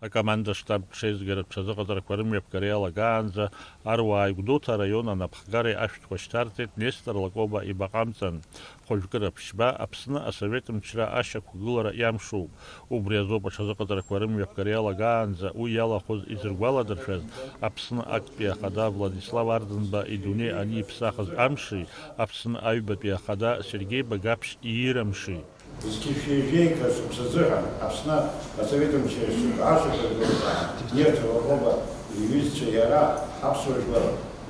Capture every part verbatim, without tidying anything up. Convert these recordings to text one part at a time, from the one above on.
Акоманда-штаб ҽеизгаратә ҽазыҟаҵарақәа рымҩаԥгара иалагаанӡа аруааи Гәдоуҭа араион анапхгареи ашәҭқәа шьҭарҵеит Нестор Лакоба ибаҟа амҵан. Хәажәкыра ԥшьба Аԥсны асовет мчра ашьақәгылара иамшуп. Убри азоуп аҽазыҟаҵарақәа рымҩаԥгара иалагаанӡа уи иалахәыз изыргәаладыршәаз Аԥсны актәи ахада Владислав Арӡынба идунеи аниԥсахыз амши, Аԥсны аҩбатәи ахада Сергеи Багаԥшь иира мши. Зқьи жәшәи жәеиза шықәса азыҳәан Аԥсны асовет мчра ашьақәыргылазаан Нестор Лакоба иҩызцәа иара аԥсуа жәлар,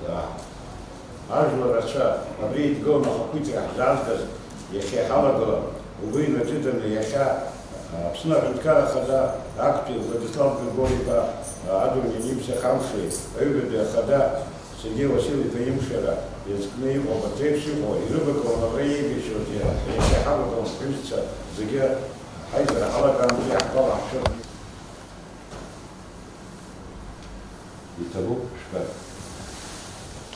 аа, ажәлар рацәа абри идгыланы ахақәиҭра ҳзаазгаз иахьа иҳалагылан, угәы инаҷыданы иахьа Аԥсны Аҳәынҭқарра Ахада актәи Владислав Григори-иԥа адунеи аниԥсах амши, аҩбатәи ахада Сергеи Васил-иԥа имшира иазкны иҟоу, абарҭ реиԥш иҟоу, ирывагылан абра иеибашьуаз иара, иахьа иҳавагылан ҳҩызцәа зегьы ҳаизара ҳалагаанӡа иаҳгәалаҳшәон. Иҭабуп, шәбар.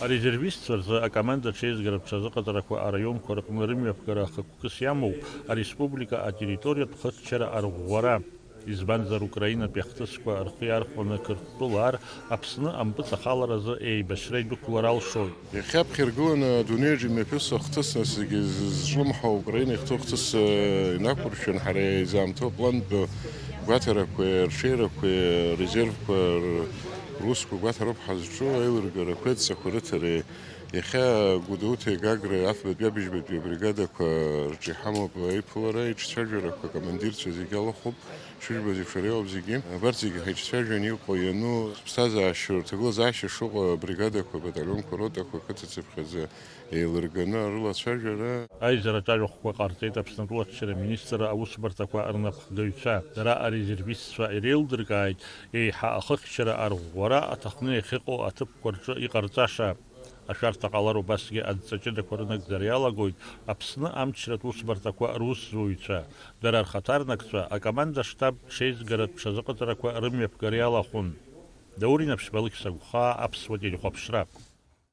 Арезервистцәа рзы акоманда ҽеизгаратә ҽазыҟаҵарақәа араионқәа рҟны рымҩаԥгара ахықәкыс иамоуп ареспублика атерриториатә хыччара арӷәӷәара. Избанзар, Украинатәи ахҭысқәа рхы иархәаны Қырҭтәыла ар Аԥсны ампыҵахаларазы еибашьра идәықәлар алшоит. Иахьа ԥхьа иргыланы адунеиаҿ имҩаԥысуа ахҭыс, нас зегьы зызҿлымҳау Украина ихҭоу ахҭыс, э, инақәыршәан, ҳара изаамҭоу аплантә гәаҭарақәеи арҽеирақәеи, резервқәа р-, русқәа гәаҭароуп ҳазҿу, аилыргарақәеи адҵақәа рыҭареи. Иахьа Гәдоуҭеи Гагреи афбатәи абыжьбатәи абригадақәа рҿы иҳамоуп аиԥылара, иҿцәажәарақәа, акомандирцәа зегьы алахәуп, шыжәбаз еиԥш ари ауп зегьы. Абарҭ зегьы ҳаицәажәаны иҟоу иану, ҳԥсҭазаашьа, рҭагылазаашьа шыҟоу абригадақәа, абаталионқәа, ротақәа, ақыҭацыԥхьаӡа еилырганы арылацәажәара. Аизараҿы ажәахәқәа ҟарҵеит Аԥсны атәылаччара министрра аусбарҭақәа рнапхгаҩцәа. Дара арезервистцәа иреилдыркааит еиҳа ахыхьчара арӷәӷәара аҭахны иахьыҟоу аҭыԥқәа рҿы иҟарҵаша. Ашәарҭа ҟалар убасгьы адҵа ҷыдақәа рынагӡара иалагоит Аԥсны амчратә усбарҭақәа русзуҩцәа. Дара рхаҭарнакцәа акоманда-штаб ҽеизгаратә ҽазыҟаҵарақәа рымҩаԥгара иалахәын. Даур Инаԥшьба, Алықьса Гәхаа, Аԥсуа телехәаԥшра.